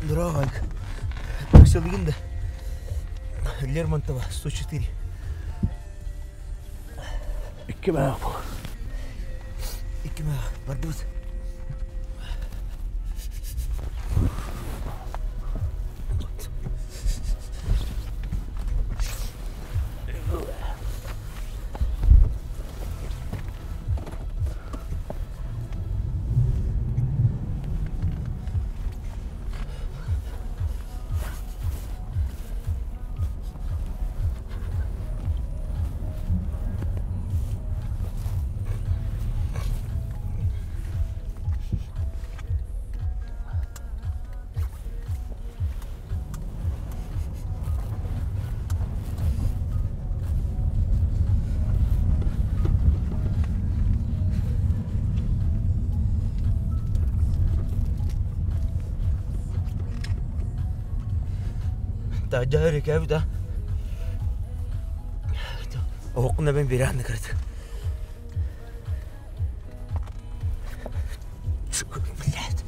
Здорово, Такси да. Лермонтова, 104. Икки мэх бұл. Икки мэх. Бардыбыт. Таһдьа өрүкээбит а. Оһоххун эбэн биэрээн кырыт. Блядь.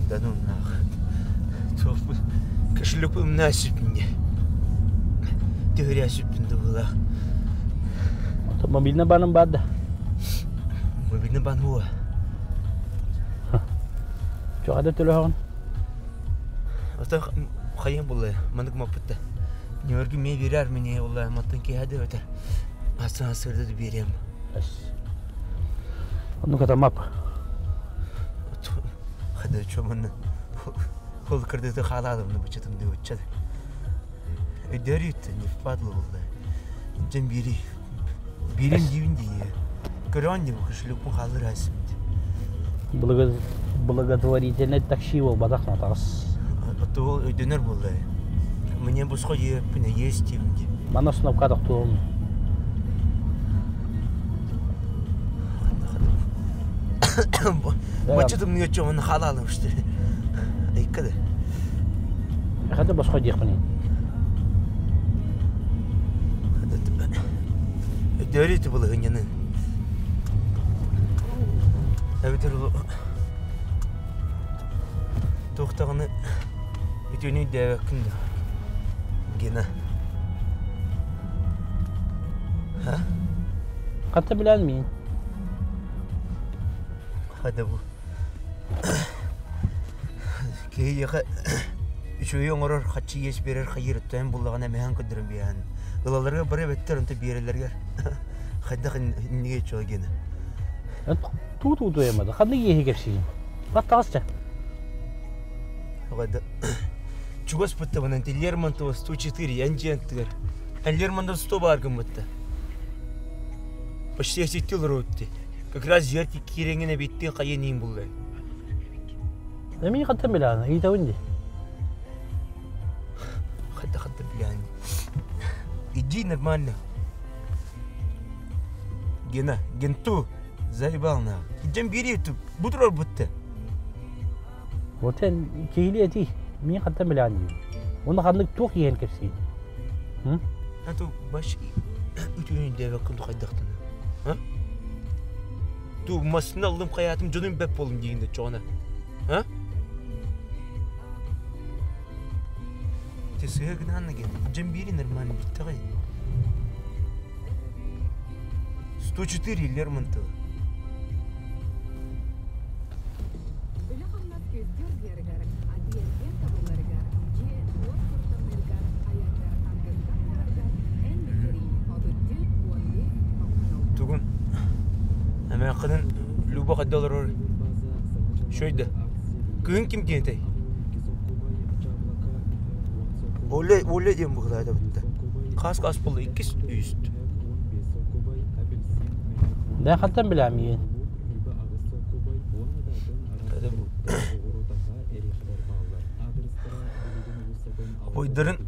Да ну нахуй. Кошелек насипни. Ты грязь была. Мобильный баным баар да? Мобильный бан хуа. Чоҕада төлөһөҕүн? Ото хайан булла, манык маппытта. Нөргү ме берер мне улла, маттан киһады өтер. Асан асырды берем. Онну катамап. Хада чомын хол кырдыты халадым бычытым деп өтчеді. Өйдөрүт не впадло булла. Жен бири. Бирим дибин дии. Көрөн деп кошелекпин халыр асым. Благотворительный такси ол бадах натагыс. Ото ол өйдөнөр булла. Мне босхо еппине есть дибин. Мана остановка токтоон. Бачытым не чомын халалым что. Айкады. Хада босхо диэхпин. Өйдөрүт булла хыньяны. Эбитер туохтаҕына үтүөнү өйдөөбөккүн да Гена. Ха? Хатта билэн мин. Хада бу. Киһиэхэ үчүгэйи оҥорор, хаччы иэс биэрэр хайыыр өттөөн буллаҕына эмэһэн көрдөрөн биэһэн. Ылаларыгар бары эбэттэр онто биэрэллэригэр хайдах иннигэ үчүгэй Гена. Туу туу туйамады. Ханнык иэһи кэпсиигин? Баттаҕасча. Хада чугас быттабынан ти Лермонтова 104 эн дьиэнтигэр. Эн Лермонтов 100 баар гыммытта. Почти ситтил роутти. Как раз зерти киирэҥин эбиттин хайа иин булла. Эмиэ хантан билэҕин? Ыйытабын дии. Хатта хатта билэҕин. Иди нормально. Гена, Генту, заебал на. Идем бери эту, бутрор бутта. Вот эн киһилии этий. Мин хантан билэҕин диибин. Уонна ханнык туох иһэн кэпсиигин? А то баш үтүөнү диэбэккин хайдахтана. А? Ту массына аллым хайаатым дьонум бэп болум диигин чоҕуна. А? Ты сыһа гынаанна ген. Дьэн бири нормально бүттэҕэй. 104 Лермонтова. Үлэ-хамнас күөстүү оргуйарыгар, атыы-эргиэн табылларыгар, дьиэ, уот куттаныырыгар, айаннар аргыстаах буоларыгар Эмээххинин Люба хайда олорор? Шөйдө. Кыһын ким диэн этэй? Оля, Оля диэн быһылаата бытта. Хас-хас буолла иккис үст. Да хантан билэм иин. Ойдарын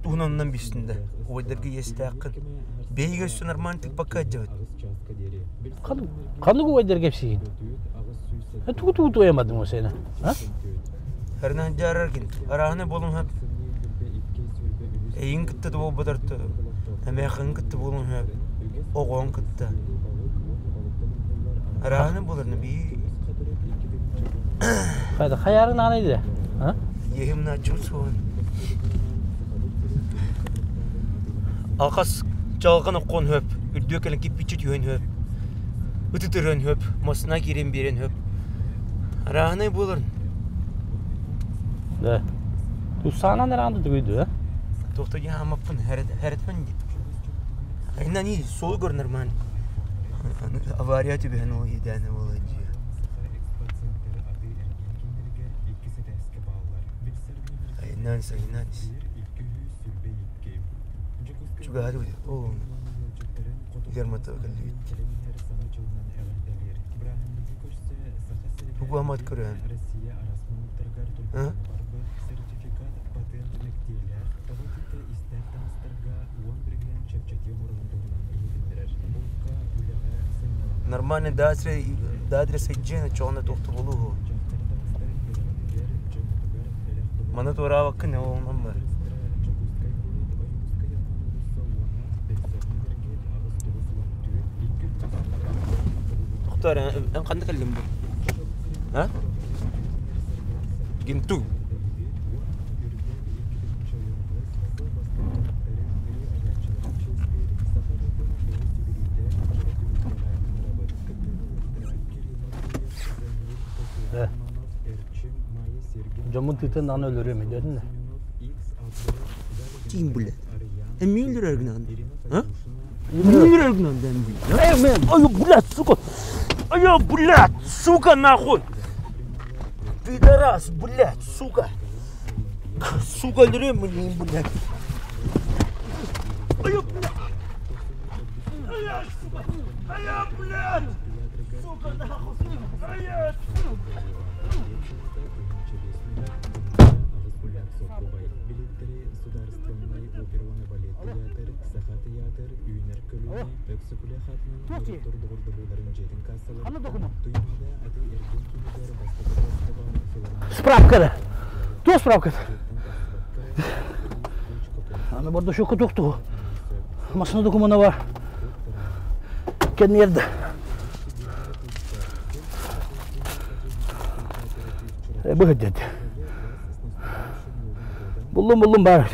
туһунан бистин да. Ойдарга иэстээххин. Бэйигэ өссө нормально тыкпакка дьабыт. Ханнык убайдар кэпсиигин? Тугу тугу туойамадың ол сені? Харынан дьаараргин. Арааһына буолун хөп. Эйин кытта да буолбатар эмээхин кытта буолун хөп. Оҕоҥ кытта. Арааһына буоларны бии. Хайда хаярын аанайды? А? Ехим начу суон. Алхас чалган оккон хөп. Үрдүө кэлэн киппиччи түһэн хөп. Ытытырын хөп. Мосна киирэн биэрэн хөп. Арааһынай буоларын. Да. Тусаанан эраанды түгүйдү, а? Туохта дии хаамаппын, хэрэтпин дии. Айна ни суолу көр нормально. Авария түбэһэн ол идээнэ буолар дии. Айнаан сайнаан Чугаһары ол Лермонтова кэллибит. Тугу амат көрөһөн? А? Нормально даадре сайдьиэн очоҕуна туохта буолуоһу. Маны туораабаккын оҕонон бар. Тохтоор, эн ханна кэллиҥ бу? А? Гинту. Дьоммун тыытын даҕаны өлөрүөм өйдөөтүн да. Тиим блядь. Эмиэ өлөрөр гынан. А? Өлөрөр гынан блядь. Ай, блядь, сука. Ай, блядь, сука, нахуй. Пидорас, блядь, сука. Сука, өлөрүөм блядь. Ай, блядь. Ай, сука. Ай, блядь. Сука, нахуй. Ай, сука. Справкада. Туох справката? Аны бордошокко туохтугу. Массына докумена бар. Кэнниэрдэ. Быһыт деді. Буллум буллум бар.